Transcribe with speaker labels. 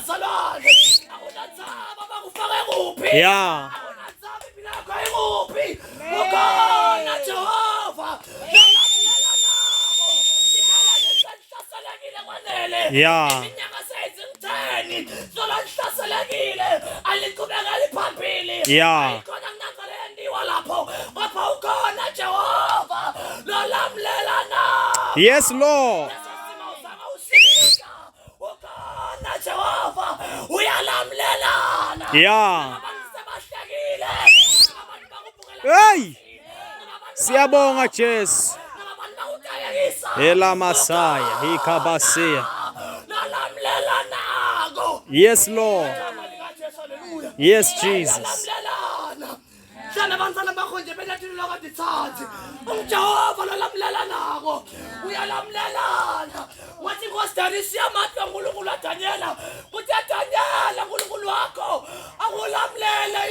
Speaker 1: mzalwane. Akunandzaba bakufake kuphi.
Speaker 2: Yeah.
Speaker 1: Akunandzaba impilo yakho ikuphi. Ukhona Jehova. Lolamlela nabo. Ikhala lihlaselekile kwanele.
Speaker 2: Yeah.
Speaker 1: Iminyaka seyizimtheni. Solo lihlaselekile. Aliqhubeka liphambili.
Speaker 2: Yeah.
Speaker 1: Ayikhona kunanza leyandiwa lapho. Kodwa ukhona Jehova. Lolamlela nabo.
Speaker 2: Yes, Lord.
Speaker 1: Leso simo uzama usilika. Ukhona Jehova. Uyalamlelana.
Speaker 2: Yeah.
Speaker 1: Abantu sebahlekile. Abantu bakubukela.
Speaker 2: Hey! Siyabonga Jesu.
Speaker 1: Abantu bakudayekisa.
Speaker 2: Ela Masaya, hikabasia.
Speaker 1: Lalamlela nako.
Speaker 2: Yes, Lord.
Speaker 1: Igama likaJesu, haleluya.
Speaker 2: Yes, Jesus.
Speaker 1: Lalamlelana. Hlala abantwana bakho nje benathini lokadithathi. UJehova lolamlela nako. Uyalamlelana. Wathi inkosi Darius yamatwa uNkulunkulu waDanyela. Kuthi Danyela uNkulunkulu wakho akulamlele